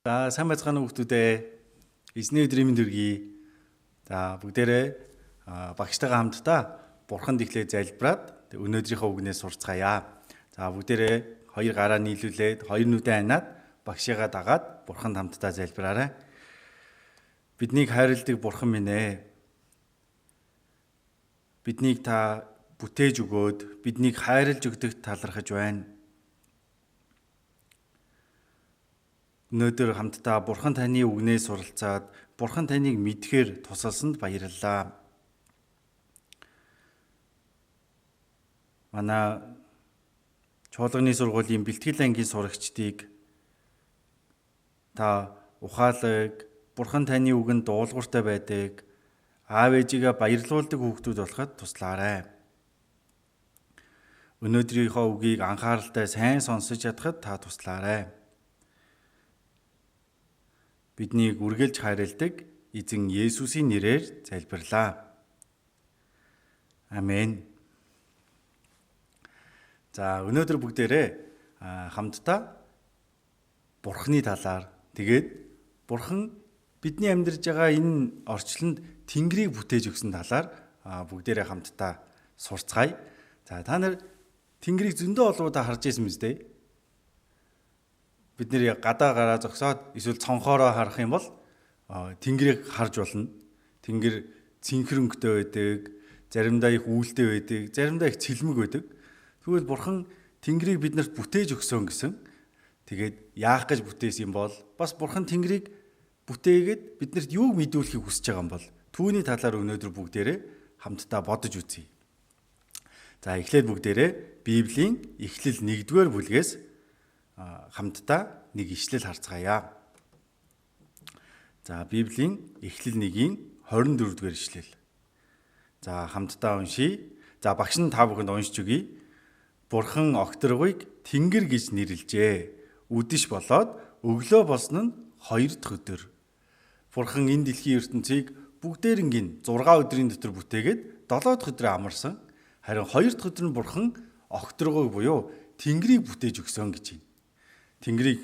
За сайн байцгаана уу хүмүүстээ. Эзний өдрийн мэнд хүргэе. За бүгдээрээ багштайгаа хамтдаа Бурханд эхлээ залбираад өнөөдрийнхөө үгнээс сурцгаая. За бүгдээрээ хоёр гараа нийлүүлээд хоёр нүдээ аниад багшигаа дагаад Бурханд хамтдаа залбираарай. Биднийг хайрладаг Бурхан минь ээ. Биднийг та бүтээж өгөөд биднийг хайрлж өгдөгт талархаж байна. Өнөөдөр хамтдаа Бурхан таны үгнээс суралцаад Бурхан таныг мэдхээр тусалсанд баярлалаа. Манай чуулганы сургуулийн бэлтгэл ангийн сурагчдыг та ухаалаг, Бурхан таны үгэнд дуулууртай байдаг, аав ээжигээ баярлуулдаг хүүхдүүд болоход туслаарай. Өнөөдрийнхөө үгийг анхааралтай сайн сонсож чадахад та туслаарай. Биднийг үргэлж хайрладаг эзэн Есүсийн нэрээр залбирлаа. Амен. За өнөөдөр бүгдээрээ хамтдаа Бурхны талаар тэгээд Бурхан бидний амьдарж байгаа энэ орчлонд Тэнгэрийг бүтээж өгсөн талаар бүгдээрээ хамтдаа сурцгаая. За та нар Тэнгэрийг зөндөө олоудаа харж ирсэн биз дээ? Бид нэр гадаа гараа зогсоод эсвэл цонхоороо харах юм бол тэнгэрийг харж болно. Тэнгэр цэнхэр өнгөтэй байдаг, заримдаа их үүлтэй байдаг, заримдаа их цэлмэг байдаг. Тэгвэл Бурхан тэнгэрийг биднэрт бүтээж өгсөн гэсэн. Тэгээд яах гэж бүтээсэн юм бол бас Бурхан тэнгэрийг бүтээгээд биднэрт юуг мэдүүлэхийг хүсэж байгаа юм бол түүний талаар өнөөдөр бүгдээрээ хамтдаа бодож үзье. За эхлээд бүгдээрээ Библийн Эхлэл 1-р бүлгээс хамтдаа нэг ишлэл харцгаая. За Библийн Эхлэл 1-ийн 24-р ишлэл. За хамтдаа уншийе. За багш нь та бүхэнд уншиж өгье. Бурхан огторгуйг Тэнгэр гэж нэрлэжээ. Үдэш болоод өглөө болсон нь 2 дахь өдөр. Бурхан энэ дэлхийн ертөнцийг бүгдээрнгийн 6 өдрийн дотор бүтээгээд 7 дахь өдрөө амарсан. Харин 2 дахь өдөр нь Бурхан огторгуйг буюу Тэнгэрийг бүтээж өгсөн гэж байна. Тэнгэрийг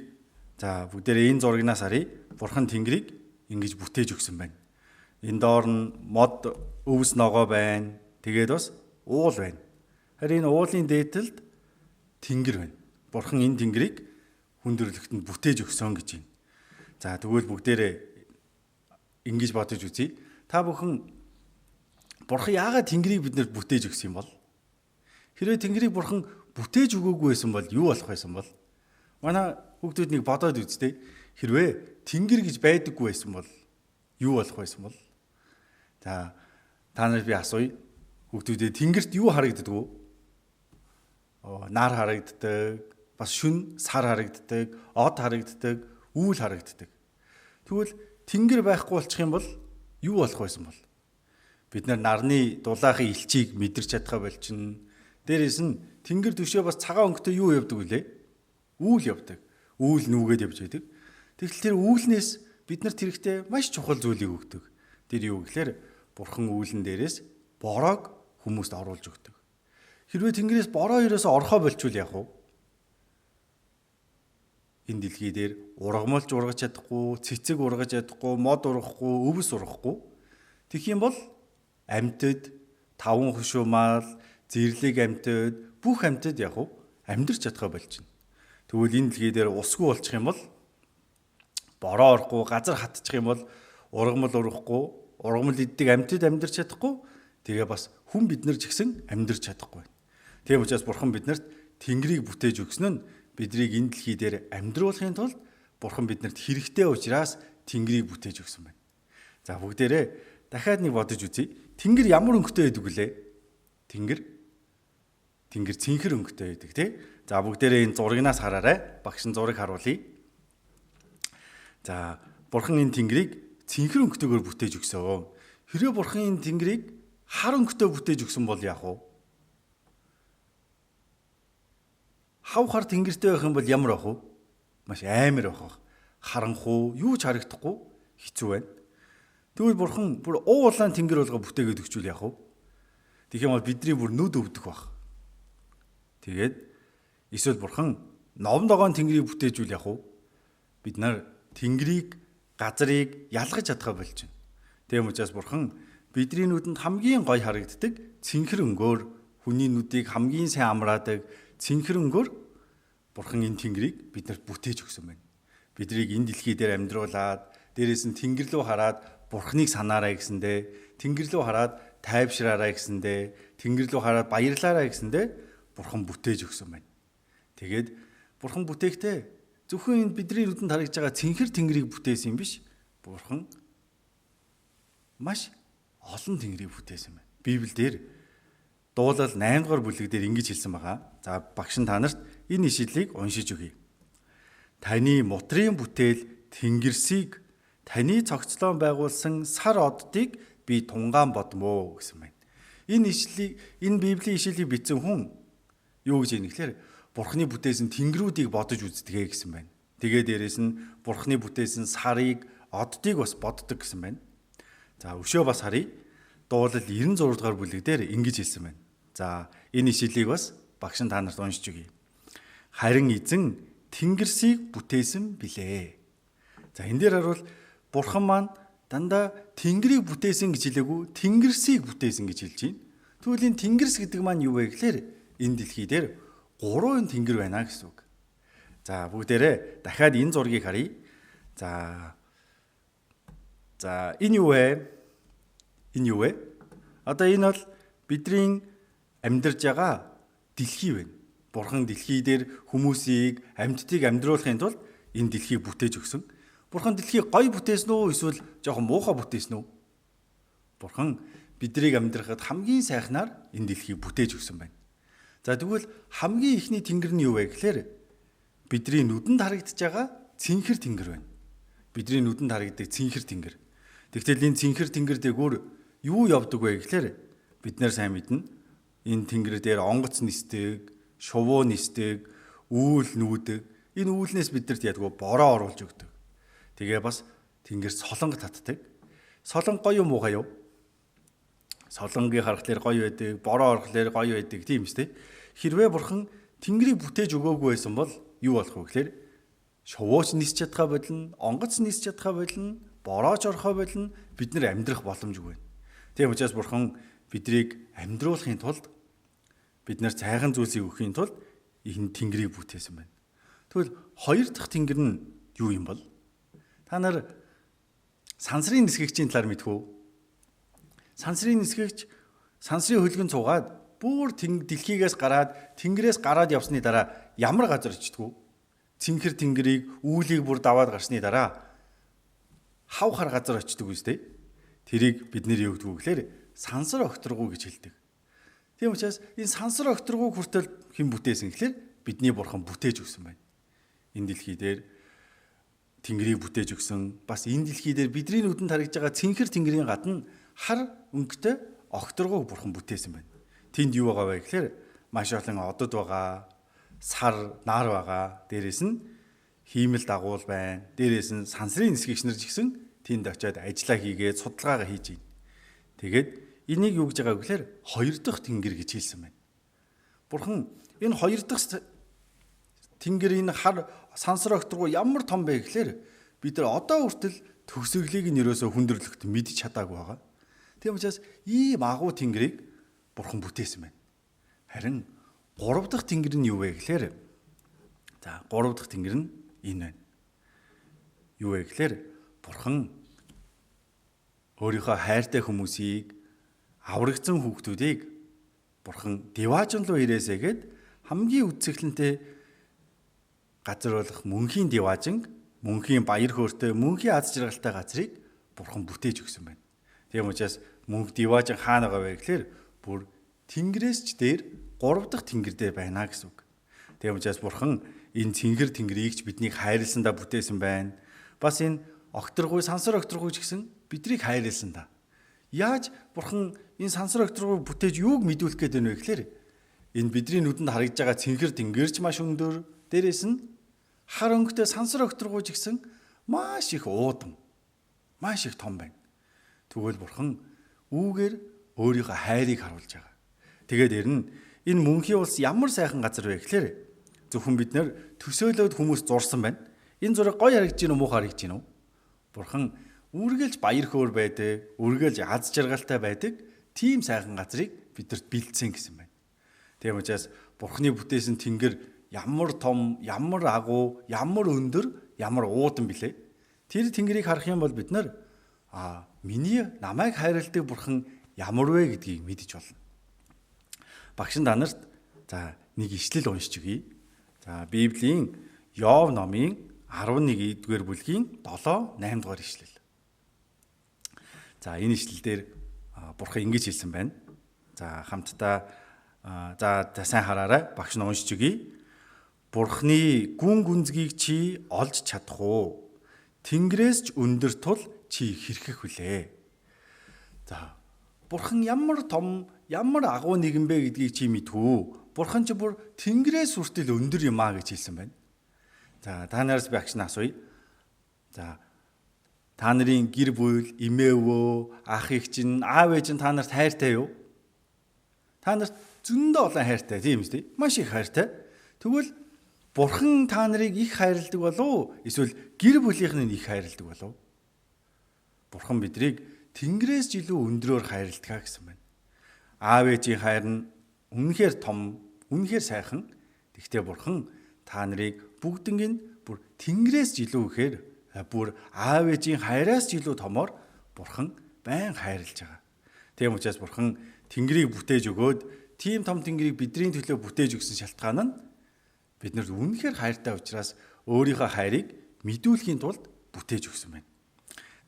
за бүгдээрээ энэ зурагнаас харъя. Бурхан Тэнгэрийг ингэж бүтээж өгсөн байна. Энэ доор нь мод, өвс ногоо байна. Тэгээд бас уул байна. Харин энэ уулын дээдэлд Тэнгэр байна. Бурхан энэ Тэнгэрийг хүндрэлтэнд бүтээж өгсөн гэж байна. За тэгвэл бүгдээрээ ингэж бодож үзье. Та бүхэн Бурхан яагаад Тэнгэрийг биднэрт бүтээж өгсөн юм бол? Хэрвээ Тэнгэрийг Бурхан бүтээж өгөөгүй байсан бол юу болох байсан бол? Манай хүүхдүүд нэг бодоод үзтээ. Хэрвээ Тэнгэр гэж байдаггүй байсан бол юу болох байсан бол? За та нар би асууя. Хүүхдүүдээ Тэнгэрт юу харагддаг вэ? Нар харагддаг, бас шүн, сар харагддаг, од харагддаг, үүл харагддаг. Тэгвэл Тэнгэр байхгүй болчих юм бол юу болох байсан бол? Бид нар нарны дулаахын элчийг мэдэрч чадхаа болчихно. Дээрээс нь Тэнгэр төшөө бас цагаан өнгөтэй юу явдаг вүлээ? Үүл явдаг. Үүл нүгээд явж байдаг. Тэгэхээр тэр үүлнээс бид нарт хэрэгтэй маш чухал зүйлийг өгдөг. Тэр юу гэхээр Бурхан үүлэн дээрээс бороог хүмүүст оруулж өгдөг. Хэрвээ Тэнгэрээс бороо ерөөсөө орхоо болчвол яах вэ? Энэ дэлхий дээр ургамалж ургаж чадахгүй, цэцэг ургаж чадахгүй, мод ургахгүй, өвс ургахгүй. Тэгэх юм бол амьтад, таван хөшөө мал, зэрлэг амьтад, бүх амьтад яах вэ? Амьдарч чадхаа болчихно. Тэгвэл энэ дэлхий дээр усгүй болчих юм бол бороо орохгүй, газар хатчих юм бол ургамал ургахгүй, ургамал иддэг амьтад амьдарч чадахгүй, тэгээ бас хүн бид нар ч гэсэн амьдарч чадахгүй. Тийм учраас Бурхан биднэрт Тэнгэрийг бүтээж өгсөн нь биднийг энэ дэлхий дээр амьдруулахын тулд Бурхан биднэрт хэрэгтэй учраас Тэнгэрийг бүтээж өгсөн байна. За бүгдээрээ дахиад нэг бодож үзье. Тэнгэр ямар өнгөтэй байдаг вүлээ? Тэнгэр цэнхэр өнгөтэй байдаг тий. За бүгдээрээ энэ зурагнаас хараарай. Багш нь зураг харуулъя. За Бурхан энэ Тэнгэрийг цэнхэр өнгөтэйгээр бүтээж өгсөн. Хэрвээ Бурхан энэ Тэнгэрийг хар өнгөтэй бүтээж өгсөн бол яах вэ? Хав хар тэнгэртэй байх юм бол ямар байх вэ? Маш амар байх бах. Харанхуу, юу ч харагдахгүй хэцүү байна. Тэгвэл Бурхан бүр уу улаан тэнгэр болгоо бүтээгээд өгчүүл яах вэ? Тэгэх юм бол бидний бүр нүд өвдөх байх. Тэгээд эсвэл Бурхан ном догоон тэнгэрийг бүтээжүүл яах вэ? Бид нар тэнгэрийг, газрыг ялгаж чадхаа болж байна. Тийм учраас Бурхан бидний нүдэнд хамгийн гоё харагддаг цэнхэр өнгөөр, хүний нүдийг хамгийн сайн амраадаг цэнхэр өнгөөр Бурхан энэ тэнгэрийг биднэрт бүтээж өгсөн байна. Биднийг энэ дэлхий дээр амьдруулад, дээрээс нь тэнгэр рүү хараад Бурханыг санаарай гэсэндээ, тэнгэр рүү хараад тайвшраарай гэсэндээ, тэнгэр рүү хараад баярлаарай гэсэндээ Бурхан бүтээж өгсөн байна. Тэгээд Бурхан бүтээхдээ зөвхөн энэ бидний нүдэнд харагдж байгаа цэнхэр тэнгэрийг бүтээсэн юм биш. Бурхан маш олон тэнгэрийг бүтээсэн байна. Библиэлд Дуулал 8 дугаар бүлэг дээр ингэж хэлсэн байгаа. За, багш нь та нарт энэ ишлэлийг уншиж өгье. Таны мутрын бүтээл тэнгэрсийг, таны цогцлоон байгуулсан сар оддыг би тунгаан бодмоо гэсэн байна. Энэ ишлэлийг, энэ Библийн ишлэлийг бичсэн хүн юу гэж хэлнэ гэхээр Бурхны бүтээсэн тэнгэрүүдийг бодож үздэгэ гэсэн байна. Тэгээ дээрээс нь Бурхны бүтээсэн сарыг, оддыг бас боддог гэсэн байна. За, өшөө бас харъя. Дуулал 96 дугаар бүлэг дээр ингэж хэлсэн байна. За, энэ ишлэлийг бас багш нь та нарт уншиж өгье. Харин эзэн тэнгэрсийг бүтээсэн билээ. За, энэ дээр харуул Бурхан маань дандаа тэнгэрийг бүтээсэн гэж хэлээгүй, тэнгэрсийг бүтээсэн гэж хэлж байна. Тэгвэл энэ тэнгэрс гэдэг маань юу вэ гэхээр энэ дэлхий дээр 3 тэнгэр байна гэсэн үг. За, бүгдээрээ дахиад энэ зургийг харъя. За, энэ юу вэ? Энэ юу вэ? Одоо энэ бол бидний амьдарж байгаа дэлхий байна. Бурхан дэлхий дээр хүмүүсийг, амьтдыг амьдруулахын тулд энэ дэлхийг бүтээж өгсөн. Бурхан дэлхийг гоё бүтээсэн үү эсвэл жоохон муухай бүтээсэн үү? Бурхан биднийг амьдрахад хамгийн сайхнаар энэ дэлхийг бүтээж өгсөн байна. За, тэгвэл хамгийн эхний тэнгэр нь юу вэ гэхээр бидний нүдэнд харагдаж байгаа цэнхэр тэнгэр байна. Бидний нүдэнд харагддаг цэнхэр тэнгэр. Тэгтэл энэ цэнхэр тэнгэр дээгүүр юу явдаг вэ гэхээр бид нэр сайн мэднэ. Энэ тэнгэр дээр онгоц нисдэг, шувуу нисдэг, үүл нүүдэг. Энэ үүлнээс бидэрт ядгүй бороо оруулж өгдөг. Тэгээ бас тэнгэр солонго татдаг. Солонго гоё юм уу гаяв? Солонгийг харахлаар гоё байдаг, бороо орохлоор гоё байдаг тийм үстэй. Хэрвээ Бурхан тэнгэрийг бүтээж өгөөгүй байсан бол юу болох вэ гэхээр шувууч нисч чадхаа болно, онгоц нисч чадхаа болно, борооч орохоо болно, бид нар амьдрах боломжгүй байна. Тийм учраас Бурхан биднийг амьдруулахын тулд, бид нар цайхан зүйлсийг өгөхийн тулд энэ тэнгэрийг бүтээсэн байна. Тэгвэл хоёр дахь тэнгэр нь юу юм бол? Та нар сансрын нисгэгчийн талаар мэдэх үү? Сансрын нисгэгч сансрын хөлгөн цугаад бүр дэлхийгээс гараад тэнгэрээс гараад явсны дараа ямар газар очтгоо? Цэнхэр тэнгэрийг, үүлийг бүр даваад гарсны дараа хав хар газар очдөг үстэй. Тэрийг бид нэр юу гэдэг вэ гэхээр сансар огторгуу гэж хэлдэг. Тийм учраас энэ сансар огторгуу хүртэл хэн бүтээсэн гэхээр бидний Бурхан бүтээж өгсөн байна. Энэ дэлхий дээр тэнгэрийг бүтээж өгсөн. Бас энэ дэлхий дээр бидний нүдэнд харагдж байгаа цэнхэр тэнгэрийн гадна хар өнгөтэй огторгууг Бурхан бүтээсэн байна. Тэнд юу байгаа вэ гэхээр маш олон одод байгаа, сар, нар байгаа. Дээрээс нь хиймэл дагуул байна. Дээрээс нь сансрын нисгэгч нар ч гэсэн тэнд очиад ажиллаа хийгээд судалгаагаа хийж байна. Тэгээд энийг юу гэж байгаа вэ гэхээр хоёр дахь тэнгэр гэж хэлсэн байна. Бурхан энэ хоёр дахь тэнгэр, энэ хар сансар огторгуу ямар том бэ гэхээр бид нар одоо хүртэл төгсгөлийг нь ерөөсөө хүндрэлт мэдж чадаагүй байгаа. Тийм учраас ийм агуу тэнгэрийг Бурхан бүтээсэн байна. Харин гурав дахь тэнгэр нь юу вэ гэхээр за гурав дахь тэнгэр нь энэ байна. Юу вэ гэхээр Бурхан өөрийнхөө хайртай хүмүүсийг, аврагдсан хүүхдүүдийг Бурхан Диваажин руу ирээсэ гэд хамгийн үзэсгэлэнтэй газар болох мөнхийн Диваажин, мөнхийн баяр хөөртэй, мөнхийн аз жаргалтай газрыг Бурхан бүтээж өгсөн байна. Тийм учраас мөнх Диваажин хаана байгаа вэ гэхээр бүр тэнгэрээс ч дээр гурав дахь тэнгэр дээр байна гэсэн үг. Тийм учраас Бурхан энэ цэнгэр тэнгэрийг ч биднийг хайрласандаа бүтээсэн байна. Бас энэ огторгуй, сансар огторгуй ч гэсэн биднийг хайрласан да. Яаж Бурхан энэ сансар огторгуй бүтээж юуг мэдүүлэх гээд байна вэ гэхээр энэ бидний нүдэнд харагдж байгаа цэнхэр тэнгэрч маш өндөр, дээрээс нь хар өнгөтэй сансар огторгуй ч гэсэн маш их уудам, маш их том байна. Тэгвэл Бурхан үүгээр өөрийнхөө хайрыг харуулж байгаа. Тэгээд ер нь энэ мөнхийн улс ямар сайхан газар вэ гэхээр зөвхөн бид нэр төсөөлөөд хүмүүс зурсан байна. Энэ зураг гоё харагдаж гин үү, муу харагдаж гин үү? Бурхан үргэлж баяр хөөр байдаг, үргэлж аз жаргалтай байдаг тийм сайхан газрыг бидэрт бэлдсэн гэсэн байна. Тийм учраас Бурханы бүтээсэн тэнгэр ямар том, ямар агуу, ямар өндөр, ямар уудан билээ. Тэр тэнгэрийг харах юм бол бид нар миний намайг хайрладаг Бурхан ямар вэ гэдгийг мэдэж болно. Багш нь та нарт за нэг ишлэл уншиж өгье. За Библийн Йов номын 11-р бүлгийн 7, 8 дугаар ишлэл. За энэ ишлэл дээр Бурхан ингэж хэлсэн байна. За хамтдаа за сайн хараарай. Багш нь уншиж өгье. Бурхны гүн гүнзгийг чи олж чадах уу? Тэнгэрээс ч өндөр тул чи хэрхэх вүлээ. За Бурхан ямар том, ямар агуу нэгэн бэ гэдгийг чи мэдв үү? Бурхан чи бүр тэнгэрээс хүртэл өндөр юм аа гэж хэлсэн байна. За та нараас би агш нь асууя. За та нарын гэр бүл, эмээ өвөө, ах эх чинь, аав ээж нь та нарт хайртай юу? Та нарт зөндөө олон хайртай, тийм үү? Маш их хайртай. Тэгвэл Бурхан та нарыг их хайрладаг болов уу? Эсвэл гэр бүлийнх нь их хайрладаг болов уу? Бурхан бидрийг тэнгэрээс ч илүү өндрөөр хайрладаг гэсэн байна. Аав ээжийн хайр нь үнэхээр том, үнэхээр сайхан. Тэгвэл Бурхан та нарыг бүгднийг нь бүр тэнгэрээс ч илүү ихээр бүр аав ээжийн хайраас ч илүү томоор Бурхан байн хайрлаж байгаа. Тийм учраас Бурхан тэнгэрийг бүтээж өгөөд тийм том тэнгэрийг бидний төлөө бүтээж өгсөн шалтгаан нь бид нарт үнэхээр хайртай учраас өөрийнхөө хайрыг мэдүүлэхийн тулд бүтээж өгсөн байна.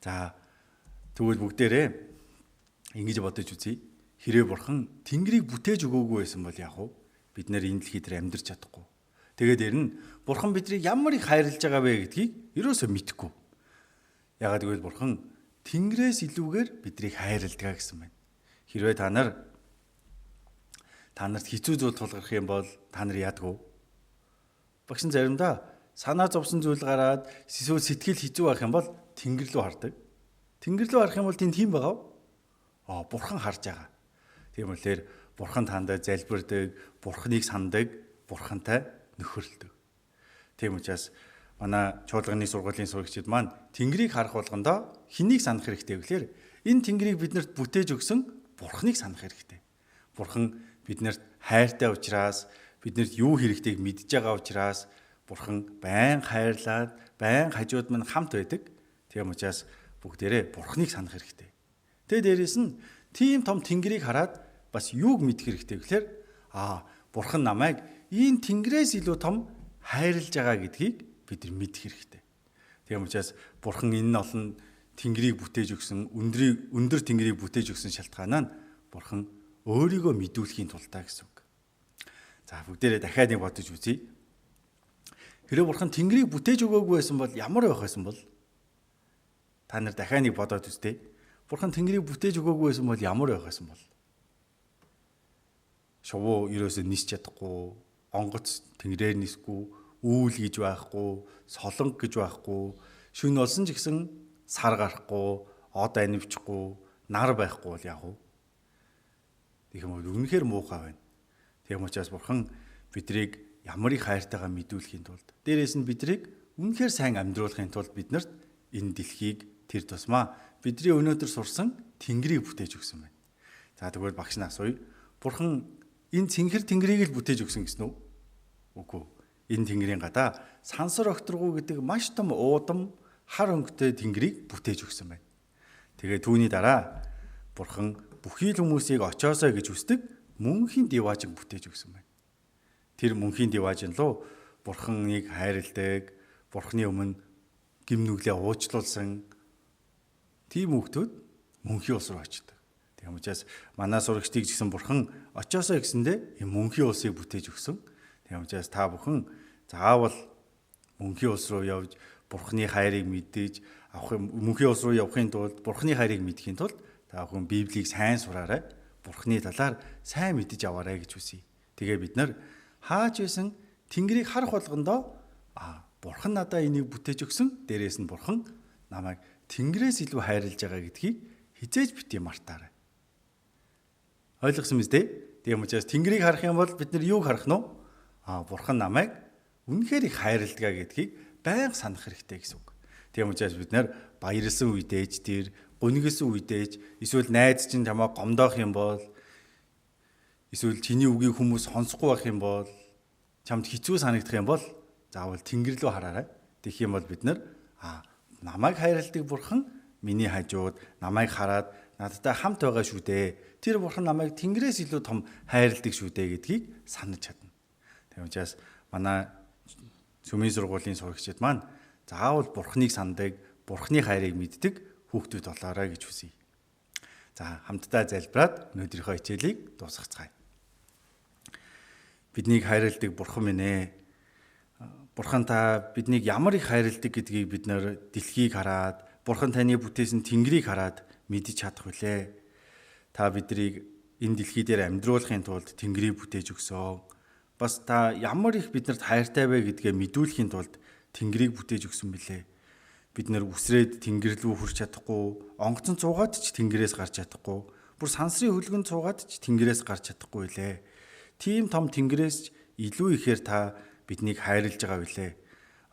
За тэгвэл бүгдээрээ ингэж бодож үзье. Хэрвээ Бурхан тэнгэрийг бүтээж өгөөгүй байсан бол яах вэ? Бид нэр энэ дэлхий дээр амьдарч чадахгүй. Тэгээд дээр нь Бурхан биднийг ямар их хайрлаж байгаа вэ гэдгийг ерөөсөө мэдэхгүй. Яагаад гэвэл Бурхан тэнгэрээс илүүгээр биднийг хайрладаг гэсэн байна. Хэрвээ та нарт хэцүү зүйл тулгарх юм бол та нар яадаг вэ? Багш нь заримдаа санаа зовсон зүйл гараад эсвэл сэтгэл хэцүү байх юм бол тэнгэр рүү хардаг. Тэнгэр рүү харах юм бол тэнд тийм байгаа уу? Бурхан харж байгаа. Тийм болохоор Бурхан тандаа залбирдаг, Бурханыг сандаг, Бурхантай нөхөрлөдөг. Тийм учраас манай чуулганы сургуулийн сурагчид маань тэнгэрийг харах болгондоо хэнийг санах хэрэгтэй вэ гэхээр энэ тэнгэрийг биднэрт бүтээж өгсөн Бурханыг санах хэрэгтэй. Бурхан биднэрт хайртай учраас, биднэрт юу хэрэгтэйг мэдж байгаа учраас Бурхан байн хайрлаад, байн хажууд минь хамт байдаг. Тийм учраас бүгдээрээ Бурханыг санах хэрэгтэй. Тэгээ дээрээс нь тийм том тэнгэрийг хараад бас юуг мэдэх хэрэгтэй гэхээр Бурхан намайг ийм тэнгэрээс илүү том хайрлаж байгаа гэдгийг бид нар мэдэх хэрэгтэй. Тийм учраас Бурхан энэ олон тэнгэрийг бүтээж өгсөн, өндөр тэнгэрийг бүтээж өгсөн шалтгаан нь Бурхан өөрийгөө мэдүүлэхийн тулд гэсэн үг. За бүгдээрээ дахиад нэг бодож үзье. Хэрвээ Бурхан тэнгэрийг бүтээж өгөөгүй байсан бол ямар байх байсан бол? Та нар дахиад нэг бодоод үзтээ. Бурхан тэнгэрийг бүтээж өгөөгүй байсан бол ямар байх байсан бол? Шувуу ерөөсөө нисч чадахгүй, онгоц тэнгэрээр нисэхгүй, үүл гэж байхгүй, солонг гэж байхгүй, шөнө болсон ч гэсэн сар гарахгүй, од анивчихгүй, нар байхгүй бол яах вэ? Тэгэх юм бол үнэхээр муухай байна. Тийм учраас Бурхан бидрийг ямар их хайртайгаа мэдүүлэхийн тулд, дээрээс нь бидрийг үнэхээр сайн амьдруулахын тулд биднэрт энэ дэлхийг тэр тусмаа бидний өнөөдөр сурсан тэнгэрийг бүтээж өгсөн байна. За тэгвэл багш нь асууя. Бурхан энэ цэнхэр тэнгэрийг л бүтээж өгсөн гэсэн үү? Үгүй. Энэ тэнгэрийн гадаа сансар огторгуу гэдэг маш том уудам хар өнгөтэй тэнгэрийг бүтээж өгсөн байна. Тэгээ түүний дараа Бурхан бүхий л хүмүүсийг очоосой гэж хүсдэг мөнхийн диваажин бүтээж өгсөн байна. Тэр мөнхийн диваажин руу Бурханыг хайрладаг, Бурханы өмнө гим нүглээ уучлуулсан тийм хүүхдүүд мөнхийн улс руу очдог. Тийм учраас манай сурагчдыг ч гэсэн Бурхан очоосой гэсэндээ энэ мөнхийн улсыг бүтээж өгсөн. Тийм учраас та бүхэн заавал мөнхийн улс руу явж Бурханы хайрыг мэдэж авах юм, мөнхийн улс руу явахын тулд Бурханы хайрыг мэдэхийн тулд та бүхэн Библийг сайн сураарай. Бурханы талаар сайн мэдэж аваарай гэж хүсье. Тэгээ бид нар хаач байсан тэнгэрийг харах болгондоо Бурхан надаа энийг бүтээж өгсөн. Дээрээс нь Бурхан намайг тэнгэрээс илүү хайрлаж байгаа гэдгийг хизээж битгий мартаарай. Ойлгосон биз дээ? Тийм учраас тэнгэрийг харах юм бол бид нар юуг харах нь вэ? Бурхан намайг үнэхээр их хайрладаг гэдгийг байнга санах хэрэгтэй гэсэн үг. Тийм учраас бид нар баярлсан үедээ ч тэр, гунигэлсэн үедээ ч, эсвэл найз чинь чамайг гомдоох юм бол, эсвэл чиний үгийг хүмүүс сонсохгүй байх юм бол, чамд хэцүү санагдах юм бол заавал тэнгэр рүү хараарай. Тэгэх юм бол бид нар намайг хайрладаг бурхан миний хажууд намайг хараад надтай хамт байгаа шүү дээ. Тэр бурхан намайг тэнгэрээс илүү том хайрладаг шүү дээ гэдгийг санаж чадна. Тийм учраас манай сүмийн сургуулийн сурагчид маань заавал бурханыг санадаг, бурханы хайрыг мэддэг хүүхдүүд болоорой гэж хүсье. За, хамтдаа залбираад өнөөдрийнхөө хичээлийг дуусгацгаая. Биднийг хайрладаг бурхан минь ээ. Бурхан, та биднийг ямар их хайрладаг гэдгийг бид нэр дэлхийг хараад, бурхан таны бүтээсэн тэнгэрийг хараад мэдэж чадах үлээ. Та биднийг энэ дэлхий дээр амьдруулахын тулд тэнгэрийг бүтээж өгсөн. Бас та ямар их биднэрт хайртай вэ гэдгээ мэдүүлэхийн тулд тэнгэрийг бүтээж өгсөн билээ. Бид нэр үсрээд тэнгэр рүү хүрч чадахгүй, онгоцон цуугаад ч тэнгэрээс гарч чадахгүй, бүр сансрын хөлгөнд цуугаад ч тэнгэрээс гарч чадахгүй лээ. Тийм том тэнгэрээс ч илүү ихээр та биднийг хайрлаж байгаа билээ.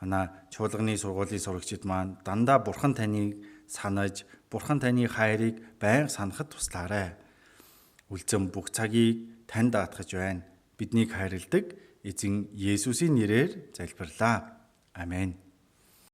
Манай чуулганы сургуулийн сурагчид маань дандаа бурхан таныг санаж, бурхан таны хайрыг байнга санахад туслаарай. Үлзэн бүх цагийг танд даатгаж байна. Биднийг хайрладаг эзэн Есүсийн нэрээр залбирлаа. Амен.